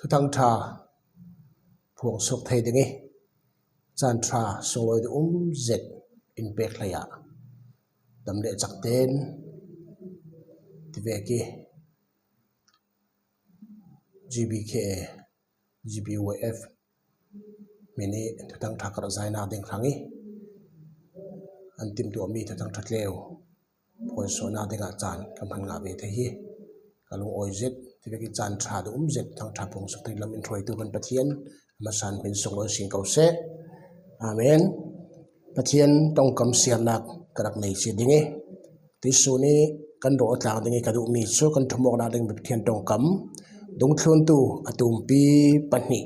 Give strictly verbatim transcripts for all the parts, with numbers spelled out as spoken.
Thuthang ṭha phuang suak thei ding i caan ṭha sunglawi duh um zet in pek hlei ah dam leh cak ten ti vek i G B K A, G B Y F hmin i thuthang ṭha karhzainak ding hrang i an timhtuahmi thuthang ṭha tleu phuang suahnak dingah caan ka hman ngah ve thei hi. Ka lungawi zet, ti vek i caan ṭha duh um zet thuthang ṭha phuang suak thei lam in hruaitu kan Pathian a hmasa in hmin sunglawi si ko seh. Amen. Pathian ṭongkam siarnak ka rak nei si ding i tuihsun i kan rawh a tlang ding i ka duhmi cu kan ṭhumawknak ding Pathian ṭongkam dungthluntu a tumpi pahnih,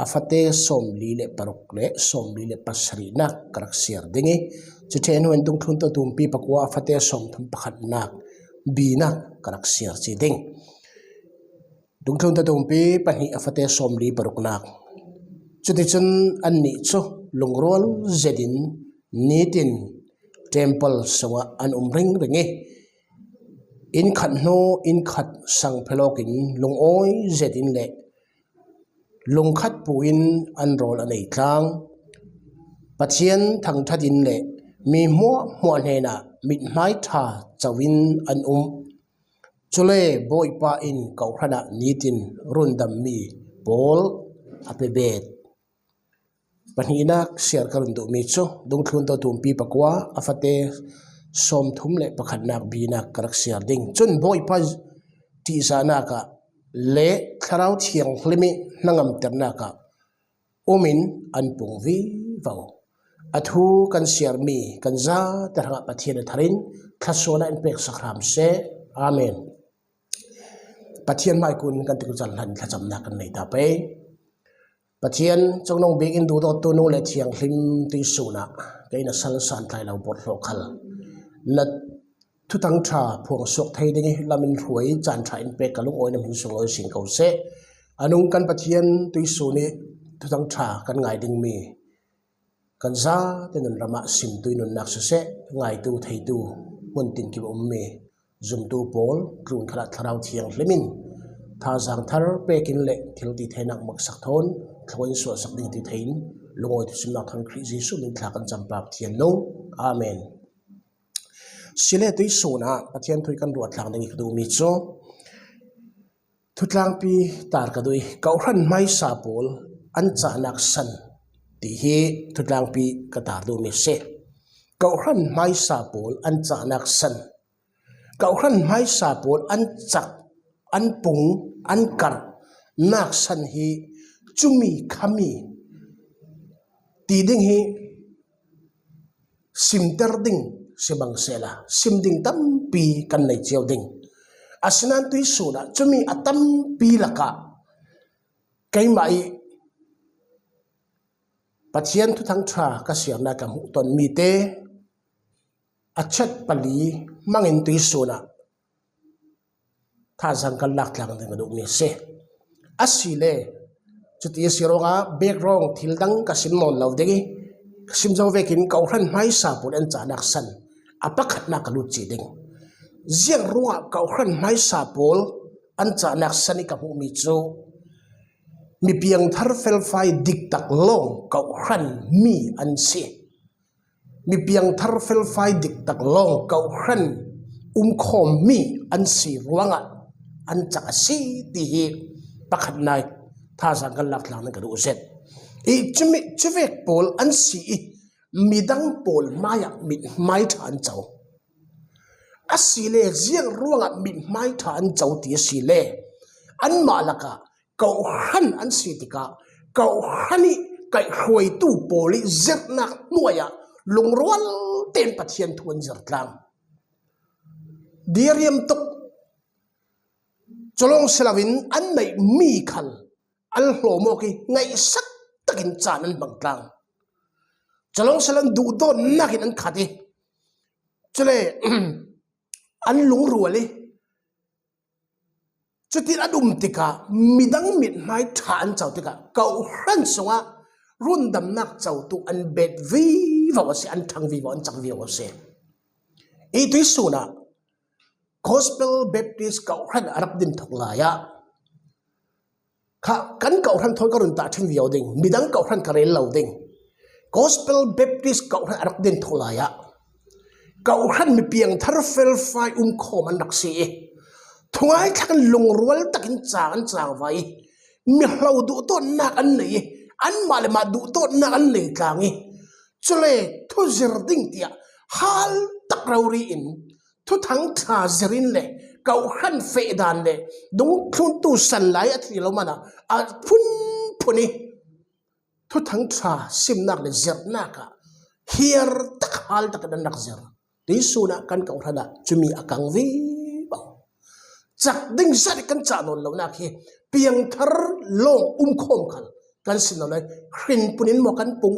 a fate sawmli le paruk le sawmli le pasarihnak ka rak siar ding i, cuṭhen hnu in dungthluntu a tumpi pakua, a fate sawmthum pakhatnak binak ka rak siar si ding. Dungthluntu a tumpi pahnih, a fate sawmli paruknak. Cuticun annih cu lungrual zetin nitin temple sungah an um ringring i, inn khat hnu inn khat sang phelawk in lungawi zetin le lungkhat pu in an rawl a nei tlang. Pathian thangṭhat in le mi hmuahhmuah hnenah mithmai ṭha co in an um. Cule Bawipa in kohhran ah nitin rundammi pawl a pe bet. Pahnihnak siar ka run duhmi cu dungthluntu a tumpi pakua, a fate sawmthum le pakhatnak binak ka rak siar ding. Cun Bawipa ṭihzahnak ah le Thlarau Thianghlim i hnangamternak ah um in an pung vivo. A thu kan siarmi kan zate hrangah Pathian a thar in thluasuahnak in peksak hram seh. Amen. Pathian hmaikun kan tikcu can hlan thlacamnak kan nei ta pei. Pathian, cungnung bik in duhdawttu nu le thianghlim tuihsun ah kei na salsan tlai lo porhlawh khal na thuthang ṭha phuang suak thei ding i lam in hruai caan ṭha in pek ka lungawi na hmin sunglawi si ko seh. A nung kan Pathian, tuihsun i thuthang ṭha kan ngai dingmi kan zate nunram ah simtu i nunnak siseh, ngaitu theitu hmun tinkim a ummi zumtu pawl tlun khalah Thlarau Thianghlim in thazaang thar pek in le thil ti theinak maksak thawn thluachuah in suahsak ding ti thei in lungawi thusimnak thawn Khrih Jesuh min thla kan campa Pathian nung. Amen. Sile tuihsun ah Pathian thu i kan ruat tlang ding i ka duhmi cu thutlangpi tar ka duh i, kohhran hmaisa pawl an cahnak san ti hi thutlangpi ka tar duhmi a si. Kohhran hmaisa pawl an cahnak san, kohhran hmaisa pawl an cak, an pung, an karh nak san hi cumi khami ti ding hi simter ding si bang sehla, sim ding tampi kan nei cio ding. Asinain tuihsun ah cumi a tampi lakah keimah i Pathian thuthang ṭha ka siarnak ka hmuh tawnmi te a chet pali hmangin tuihsun ah thazaang kan lak tlang ding ka duhmi a si. Asile, cuti a si ruangah background thil dang ka sim nawn lo ding i, ka sim zo vekin kohhran hmaisa pawl an cahnak san a pakhatnak ka lut ci ding. Ziang ruangah kohhran hmaisa pawl an cahnak san i ka hmuhmi cu mi piangthar felfai diktak lawng kohhran mi an si. Mi piangthar felfai diktak lawng kohhran umkhawmmi an si ruangah an cak a si ti hi pakhatnak thazaang kan lak tlang ding ka duh zet. I cumi cuvek pawl an si i midang pawl hmaiah mithmai ṭha an co. Asile ziang ruangah mithmai ṭha an co ti asile anmah lakah kohhran an si tikah kohhran i kaihhruaitu pawl i zirhnak hnuai ah lungrual tein Pathian thu an zir tlang. Diriam tuk. Culawng si loin an neihmi khal an hlawm awk i ngaihsak takin caan an hmang tlang. Culawng si loin duhdawtnak in an khat i cule an lungrual i cutin an um tikah midang mithmai ṭha an co tikah kohhran sungah rundamnak cotu an bet vivo a si, an ṭhang vivo, an cak vivo a si. I tuihsun ah Gospel Baptist kohhran a rak din thok lai ah kha kan Kohhran thawn ka run tah ṭhin viau ding, midang Kohhran ka rel lo ding. Gospel Baptist Kohhran a rak din thaw lai-ah Kohhran mi piangthar felfai um khawm an rak si i, thungai thlak in lungrual takin chang an chang vai i, mihlo duhtawtnak an nei i, anmah le mah duhtawtnak an nei tlang i, cule thuzir ding tiah hal tak rori in thuthang ṭha zirin le Kohhran feh dan le dungthluntu san lai a thi lo mana a phunphun i, thuthang ṭha simnak le zirnak ah hiar tak hal takin an rak zir. Tuisun ah kan Kohhran ah cumi a kang vivo. Cak ding zat i kan cah nawn lonak hi piangthar lawng um khawm khal kan si lo lai. Hrinpun in maw kan pung,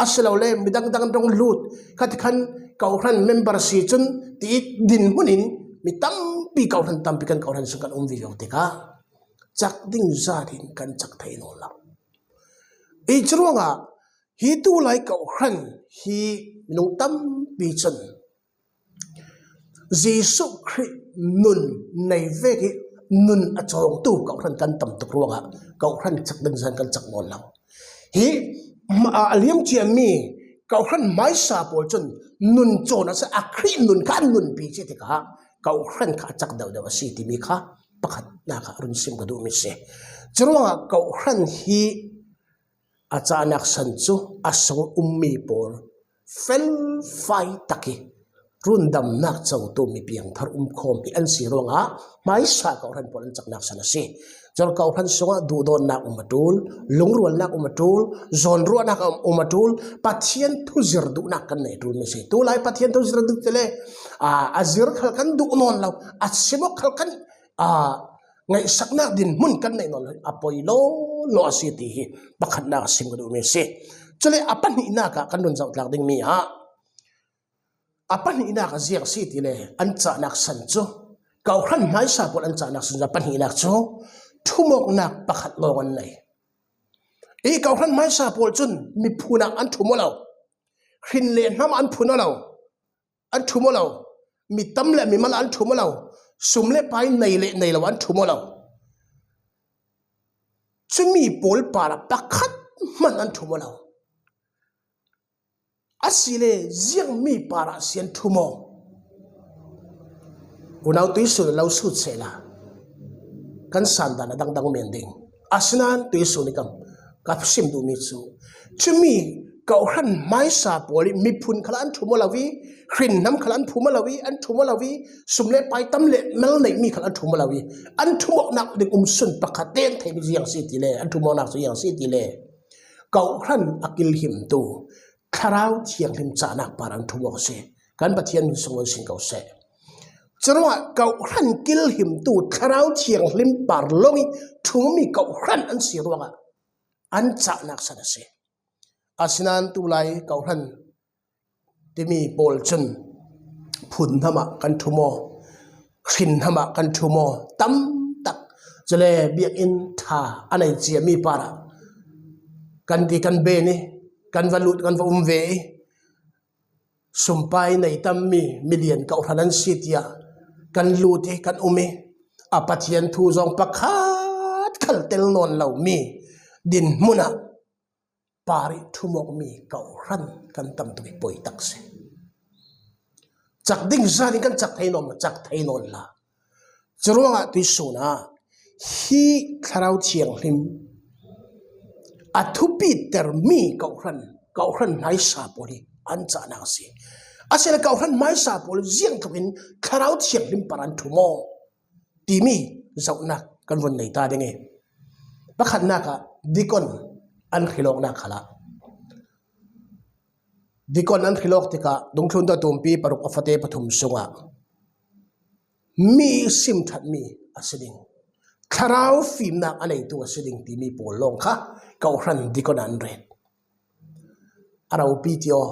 asilole midang dang dong lut, khatikhan Kohhran member si cun ti dinhmun in mi tampi, Kohhran tampi kan Kohhran sung kan um vivo tikah cak ding zat in kan cak thei nawn lo. I curuangah hi tulai Kohhran hi minung tampi cun Jesuh Khrih nun nei vek i nun a cawngtu Kohhran kan tam tuk ruangah Kohhran cak ding zan kan cak nawn lo. Hi a liam ciami Kohhran hmaisa pawl cun nun cawn a si, a Khrih nun kha an nunpi ci tikah Kohhran kha a cak deuhdeuh a si timi kha pakhatnak ah run sim ka duhmi si. Curuangah Kohhran hi a cahnak san cu a sung ummi pawl felfai tak i rundamnak cotu mi piangthar um khawm hi an si ruangah hmaisa Kohhran pawl an caknak san a si. Cun Kohhran sungah duhdawtnak um a ṭul, lungrualnak um a ṭul, zawnruahnak um a ṭul, Pathian thuzir duhnak kan nei a ṭulmi si. Tulai Pathian thuzir duh tile a zir khal kan duh nawn lo, a simawk khal kan a ngaihsaknak dinhmun kan neih nawn lo, a poi lawlaw a si ti hi pakhatnak a sim ka duhmi a si. Cule a pahnihnak ah kan run zohtlak dingmi ah a pahnihnak a ziang a si tile an cahnak san cu, Kohhran hmaisa pawl an cahnak san cu a pahnihnak cu thumawknak pakhat lawng an nei. I Kohhran hmaisa pawl cun miphun ah an thum aw lo, hrin le hnam an phun aw lo, an thum aw lo, mi tam le mi mal an thum aw lo, sum le pai nei le nei lo an thum aw lo. Cumi pawl parah pakhat hmanh an thum aw lo. Asile ziangmi parah si an thum aw? Unau tuisun lo sut sehla kan sandan a dangdang men ding. Asinain tuisun i kam ka sim duhmi cu, cumi Kohhran hmaisa pawl i miphun khal an thum aw lo i, hrin hnam khal an phum aw lo i, an thum aw lo i, sum le pai tam le mal neihmi khal an thum aw lo i, an thumawknak ding um sun pakhat ten theimi ziang si tile, an thumawknak cu ziang si tile, Kohhran a kilhimtu Thlarau Thianghlim cahnak par an thumawk si. Kan Pathian min sung lo sin ko seh. Curuangah Kohhran kilhimtu Thlarau Thianghlim par lawng i thummi Kohhran an si ruangah an cahnak san a si. Asinain tulai Kohhran timi pawl cun phun hnam ah kan thum aw, hrin hnam ah kan thum aw, tam tak. Cule biakinn ṭha a nei ciami parah kan ti kan ben i kan va lut, kan va um ve i, sumpai nei tammi milian Kohhran an si tiah kan lut i kan um i, a Pathian thu zong pakhat khal tel nawn lomi dinhmun ah par i thumawkmi Kohhran kan tam tuk i poi tak si. Cak ding zat in kan cak thei nawn, cak thei nawn la. Curuangah tuisun ah hi Thlarau Thianghlim a thupitermi Kohhran, Kohhran hmaisa pawl hi an cahnak a si. Asile Kohhran hmaisa pawl ziangtlukin Thlarau Thianghlim par an thum aw timi zohnak kan vun nei ta ding i, pakhatnak ah dikon an hrilawknak khalah, dikon an hrilawk tikah dungthluntu a tumpi paruk a fate pathum sungah mi sim ṭhatmi a si ding, thlarau fimnak a neitu a si ding timi pawl lawng kha Kohhran dikon an ret. A ropi ti aw.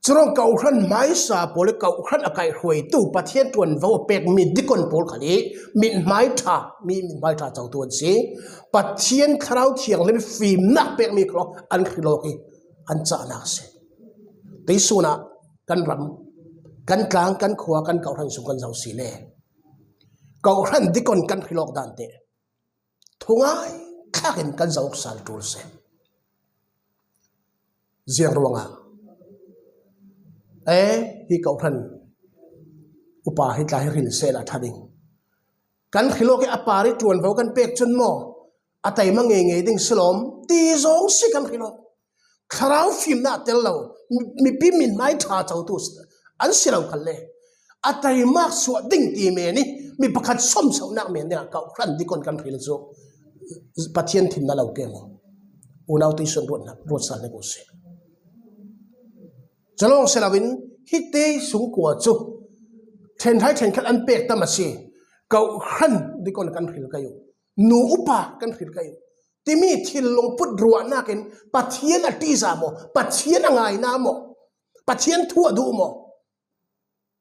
Curuang Kohhran hmaisa pawl i Kohhran a kaihhruaitu Pathian ṭuanvo a pekmi dikon pawl khal i mithmai ṭha, mi mithmai ṭha cotu an si. Pathian Thlarau Thianghlim fimnak pekmi khal an hrilawk i an cahnak a si. Tuisun ah kan ram, kan tlang, kan khua, kan Kohhran sung kan zoh si le Kohhran dikon kan hrilawk dan te thungai thlakin kan zoh sal tul se. Ziang ruangah e, hi kohhran upa hi tla hi hril sehla ṭha ding. Kan hril awk hi a par hi ṭuanvo kan pek cun maw, a taima ngeingei ding si lawm ti zawng si kan hril awk. Thlarau fimnak tel lo, mi- mipi mithmai ṭha cotu an si lo khalle, a taimak suah ding ti men hi mi pakhat sawmsauhnak men dingah kohhran dikon kan hril cu Pathian thinna lo ke maw? Unau tuisun ruatnak ruatsal nek u si. Calawng si loin hite sungkua cu ṭhenhai ṭhenkhat an pek tam a si. Kohhran dikon kan hril kai uh, nu upa kan hril kai uh timi thil lungput ruahnak in Pathian a ṭihza maw, Pathian a ngaina maw, Pathian thu a duh maw,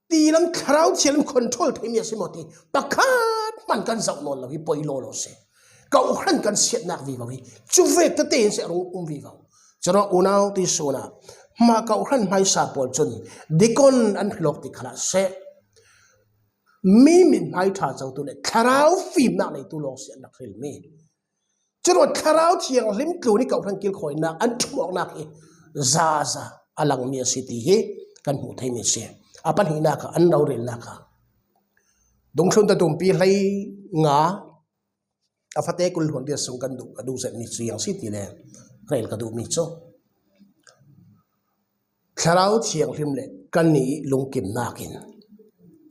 ti lam Thlarau Thianghlim control theimi a si maw ti pakhat hman kan zoh nawn lo hi poi lawlaw si. Kohhran kan siatnak vivo hi cu vek tete in si a rung um vivo. Curuangah unau tuisun ah hma kohhran hmaisa pawl cun dikon an hril awk ti khalah seh, mi mithmai ṭha cotu le thlarau fimnak neitu lawng si an rak hrilmi. Curuangah Thlarau Thianghlim tlun hi kohhran kilkhawinak an ṭhumawknak hi zaza a langmi a si ti hi kan hmuh theimi a si. A pahnihnak ah an rorelnak ah Dungthlun Tatumpi hlei nga a fate kul hluan riat sung kan duh, ka duh zetmi cu ziang si ti le rel ka duhmi cu Thlarau Thianghlim le kannih lungkimnak in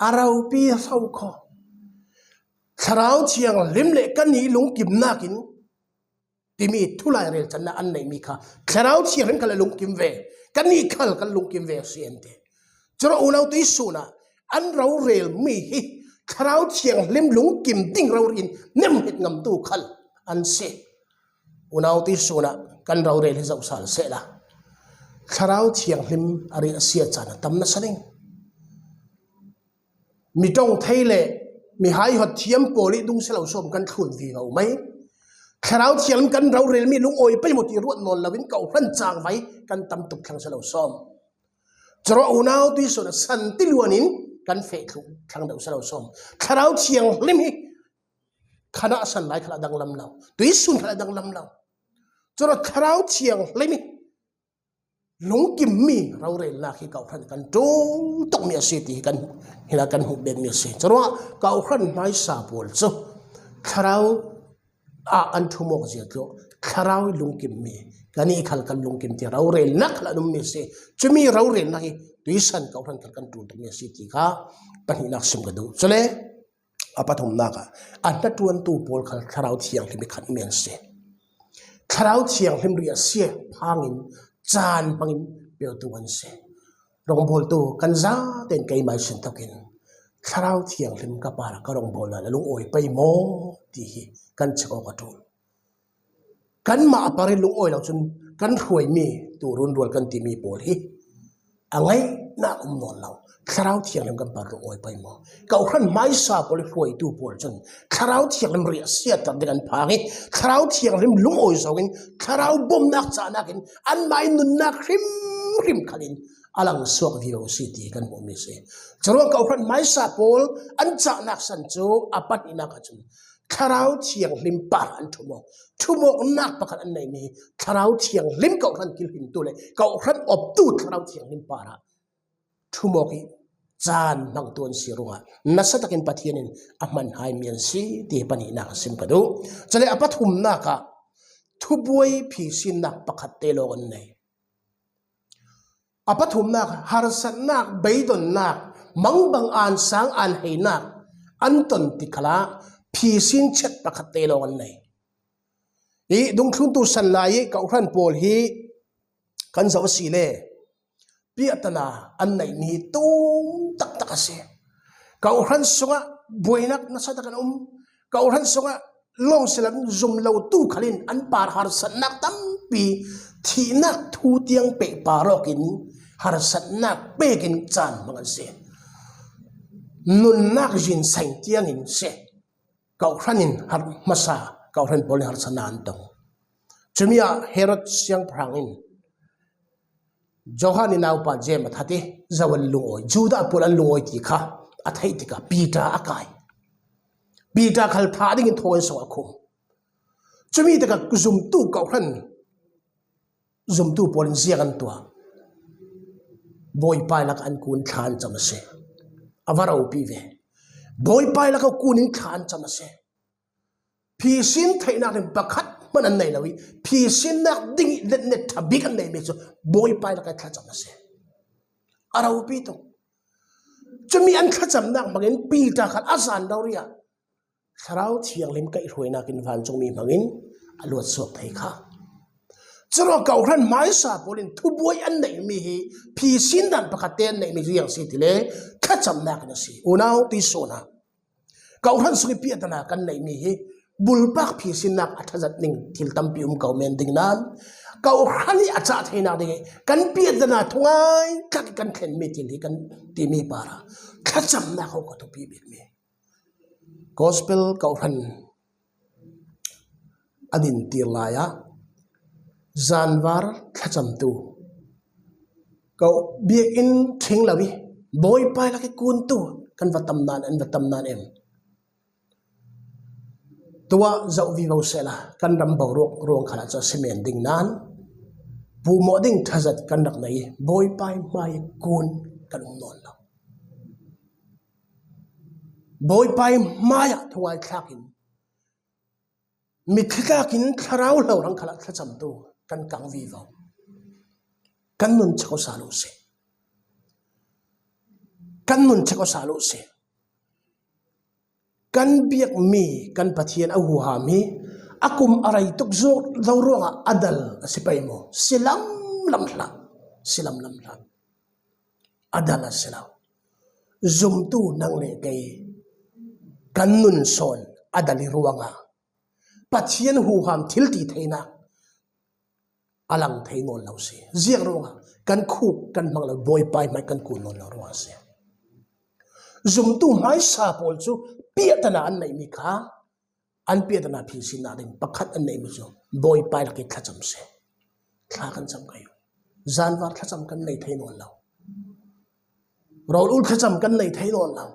a ropi a so kho. Thlarau Thianghlim le kannih lungkimnak in timi thulai relchanna an neihmi kha Thlarau Thianghlim kha le lungkim ve, kannih khal kan lungkim ve a si an ti. Curuangah unau tuisun ah an rorelmi hi Thlarau Thianghlim lungkim ding rori in nemhit ngamtu khal an si. Unau tuisun ah kan rorel hi zoh sal sehla Thlarau Thianghlim a riahsia caan a tam nasa ding. Mi ṭong thei le mi hai hot thiam pawl i dung si lo sawm kan thlun vivo mai. Thlarau Thianghlim kan rorelmi lungawi pei maw ti ruat nawn loin kohhran cangvai kan tam tuk thlang si lo sawm. Curuangah unau tuisun ah san ti luan in kan feh thluh thlang deuh si lo sawm. Thlarau Thianghlim hi khanah san lai khalah danglam lo, tuisun khalah danglam lo. Curuangah Thlarau Thianghlim hi lungkimmi rorelnak hi kohhran kan ṭul tukmi a si ti hi kan, hinah kan hmuh betmi a si. Curuangah kohhran hmaisa pawl cu Thlarau ah an ṭhumawk zia cu Thlarau i lungkimmi, kannih khal kan lungkim ti rorelnak khal an ummi a si. Cumi rorelnak hi tuisan kohhran khal kan ṭul tukmi a si ti kha pahnihnak sim ka duh. Cule a pathumnak ah a hnaṭuantu pawl khal Thlarau Thianghlim i khatmi an si. Thlarau Thianghlim riahsia phangin caan hmangin petu an si. Rawngbawltu kan zaten keimai sin thokin Thlarau Thianghlim ka parah ka rawngbawl lai a lungawi pei maw ti hi kan chek awk a ṭul. Kanmah a par i lungawi lo cun kan hruaimi tuurun rual kan timi pawl hi a ngaihnak um nawn lo. Thlarau Thianghlim kan par lungawi pei maw? Kohhran hmaisa pawl i hruaitu pawl cun Thlarau Thianghlim riahsiatter ding an phang i Thlarau Thianghlim lungawi zongin Thlarau bawmhnak cahnak in anmah i nunnak hrimhrim khalin a langsuak vivo si ti kan hmuhmi si. Curuang kohhran hmaisa pawl an cahnak san cu a pahnihnak ah cun Thlarau Thianghlim par an ṭhumawk. Ṭhumawknak pakhat an neihmi hi Thlarau Thianghlim kohhran kilhimtu le kohhran optu Thlarau Thianghlim parah ṭhumawk i caan hmangtu an si ruangah nasa takin Pathian in a hman haimi an si ti hi pahnihnak a sim ka duh. Cule a pathumnak ah thubuai phisinnak pakhat te lawng an nei. A pathumnak harsatnak, beidonnak, mangbang aan sang aan heinak an ton ti khalah phisin chet pakhat te lawng an nei. I dungthluntu san lai i kohhran pawl hi kan zoh a si le piahtana an neihmi hi tum taktak a si. Kohhran sungah buainak nasa tak an um. Kohhran sungah lawng si lo zum lotu khalin an par harsatnak tampi thihnak thu tiang peh par awkin harsatnak pekin caan hmang an si. Nunnak zinseng tiangin si. Kohhran in har hmasa, kohhran pawl in harsatnak an tong. Cumi ah Herod siangpahrang in Johan i naupa Jeim a that i, zo an lungawi, Judah pawl an lungawi ti kha a theih tikah Peter a kai. Peter khal thah dingin thawng an sung a khum. Cumi taka zumtu kawhhran zumtu pawl in ziak an tuah. Bawipa lakah an kun thla an cam a si. A va ropi ve. Bawipa lakah kun in thla an cam a si. Phisin theihnak ding pakhat hman an nei lo i, phisinnak ding i letnet tha bik an neimi cu Bawipa lakah thlacam a si. A ropi tuk. Cumi an thlacamnak hmangin Peter khal a zan rori ah Thlarau Thianghlim kaihhruainak in vancungmi hmangin a luatsuak thei kha. Curuangah kawhhran hmaisa pawl in thubuai an neihmi hi phisin dan pakhat te an neihmi cu ziang si tile thlacamnak in a si. Unau tuisun ah kawhhran sung i piahtana kan neihmi hi bulpak phisinnak a thazat ning thil tampi um ko men ding nan, kawhhran i a cah theinak ding i kan piahtana thungai tlak i kan thlenmi thil hi kan timi parah thlacamnak ho ka thupi bikmi. Gospel kawhhran an in tir lai ah zanvar thlacamtu, ko biakinn thing lo i Bawipa lakah kuntu kan va tam nan, an va tam nan em? Tuah zoh vivo sehla kan ram boruak ruang khalah cu a si men ding nan, puhmawh ding thazat kan rak nei i Bawipa hmai kun kan um nawn lo. Bawipa hmai ah thungai thlak in mitthli tlakin thlarau hlo rang khalah thlacamtu kan kang vivo. Kan nun chek awsal uh si. Kan nun chek awsal uh si. Kan biakmi kan Pathian a huham hi a kum a rei tuk zo ruangah a dal a si pei maw? Si lamlam hlah. Si lamlam hlah. A dal a si lo. Zumtu nang le kei kan nun sawn a dal i ruangah Pathian huham thil ti theinak a lang thei nawn lo si. Ziang ruangah kan khuk kan hmang lo, Bawipa hmai kan kun nawn lo ruangah si. Zumtu hmaisa pawl cu piahtana an neihmi kha, an piahtana phisinnak ding pakhat an neihmi cu Bawipa lakah thlacam si. Thla kan cam kai uh. Zanvar thlacam kan nei thei nawn lo. Rawl ul thlacam kan nei thei nawn lo.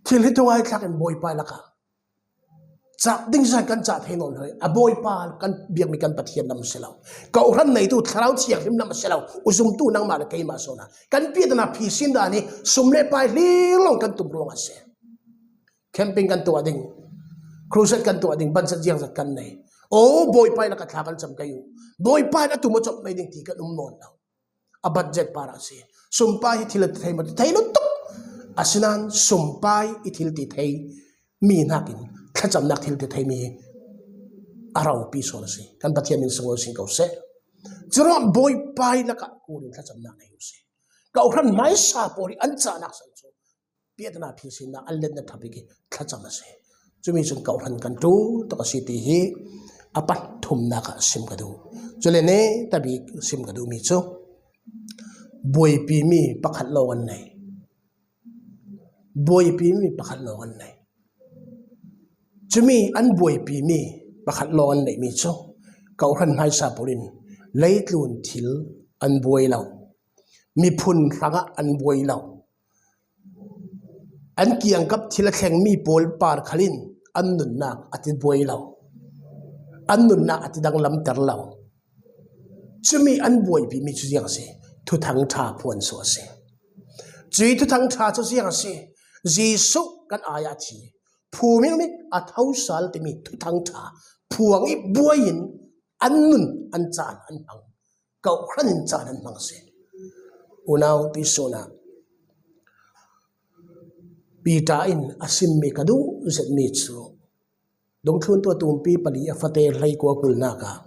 Thil hi thungai thlak in Bawipa lakah cak ding zan kan cah thei nawn lo. A Bawipa kan biakmi kan Pathian lam si lo. Kawhhran neitu Thlarau Thianghlim lam si lo. U zumtu nangmah le keimah sawn ah kan piahtana phisin dan hi sum le pai hlir lawng kan tum ruangah si. Camping kan tuah ding, crusade kan tuah ding, budget ziangzat kan nei. O Bawipa lakah thla kan cam kai uh. Bawipa a tum a cawp mai ding ti kan um nawn lo. A budget parah a si. Sumpai hi thil a ti thei maw? Ti thei lutuk. Asinain sumpai i thil ti thei mi hnakin thlacamnak thil ti thei mi a ropi sawn a si. Kan Pathian min sunglawi sin ko seh. Curuangah Bawipa lakah kun in thlacamnak nei u sih. Kawhhran hmaisa pawl i an cahnak san cu piahtana phisinnak an letna tha bik i thlacam a si. Cumi cun kawhhran kan ṭul tuk a si ti hi a pathumnak ah sim ka duh. Cule ne tabik sim ka duhmi cu buaipimi pakhat lawng an nei. Buaipimi pakhat lawng an nei. Cumi an buaipimi pakhat lawng an neihmi cu kawhhran hmaisa pawl in leitlun thil an buai lo. Miphun hrangah an buai lo. An kiangkap thil a thlengmi pawl par khalin an nunnak a ti buai lo. An nunnak a ti danglamter lo. Cumi an buaipimi cu ziang a si? Thuthang ṭha phuan suah a si. Cui Thuthang ṭha cu ziang a si? Jesuh kan ai-ah a thi, phuming nih a thosal timi Thuthang ṭha phuang i buai in an nun an caan an hmang. Kawhhran in caan an hmang a si. Unau tuisun ah Peter in a simmi ka duh zetmi cu Dungthlun tua tumpi pali a fate hleikua kulnak ah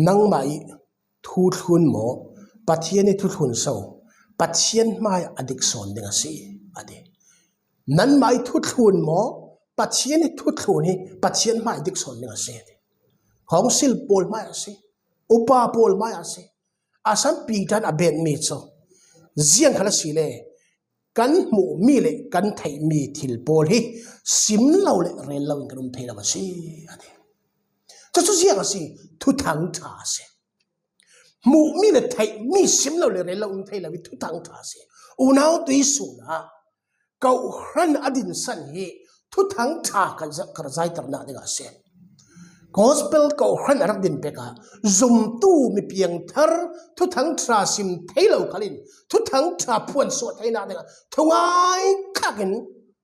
nangmah i thuthlun maw, Pathian i thuthlun so? Pathian hmai a dik sawn ding a si, a ti. Nanmah i thuthlun maw, Pathian i thuthlun hi Pathian hmai a dik sawn ding a si, a ti. Khawngsil pawl hmai a si, upa pawl hmai a si. A san Peter in a benmi cu ziang khal a si le kan hmuhmi le kan theihmi thil pawl hi sim lo le rel lo in kan um thei lo a si, a ti. Cucu ziang a si? Thuthang ṭha a si. Hmuh mi le theih mi, sim lo le rel lo um thei lo hi Thuthang Ṭha si. Unau tuisun ah Kohhran a dinsan hi Thuthang Ṭha kan za-, kan zaiternak dingah a si. Gospel Kohhran a rak din pek ah zumtu mi piangthar Thuthang Ṭha sim thei lo khalin Thuthang Ṭha phuansuah theinak dingah thungai khakin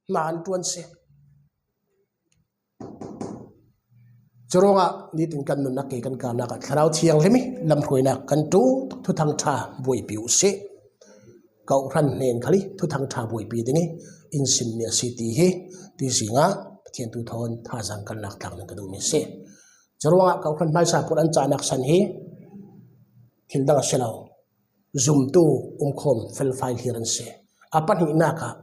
hna an ṭuan si. Curuangah nitin kan nunnak, kei kan karnak ah Thlarau Thianghlim hi lamhruainak kan ṭuan, Thuthang Ṭha buaipi uh sih. Kohhran hnen khal hi Thuthang Ṭha buaipi ding hi in sim mi a si ti hi, ti zingah Pathian thu thawn thazaang kan lak tlang ding ka duhmi si. Curuangah Kohhran hmaisa pun an cahnak san hi thil dang a si lo, zumtu umkhawm felfai hlir an si. A pahnihnak ah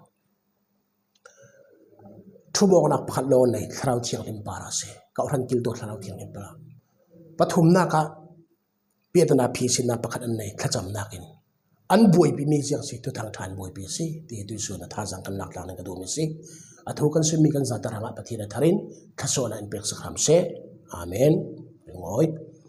ṭhumawknak pakhat lawng nei, Thlarau Thianghlim par a si. Kohhran kiltu Thlarau Thianghlim par. Pathumnak ah biatana phisinnak pakhat an nei, thlacamnak in. An buaipi mi ziang si, Thuthang Ṭha an buaipi si, ti hi tuisun a thazaang kan lak tlang ding ka duhmi si. A thu kan simmi kan zate hrangah Pathian a thar in thluasuahna in pek sak hram seh. Amen. Lungawi.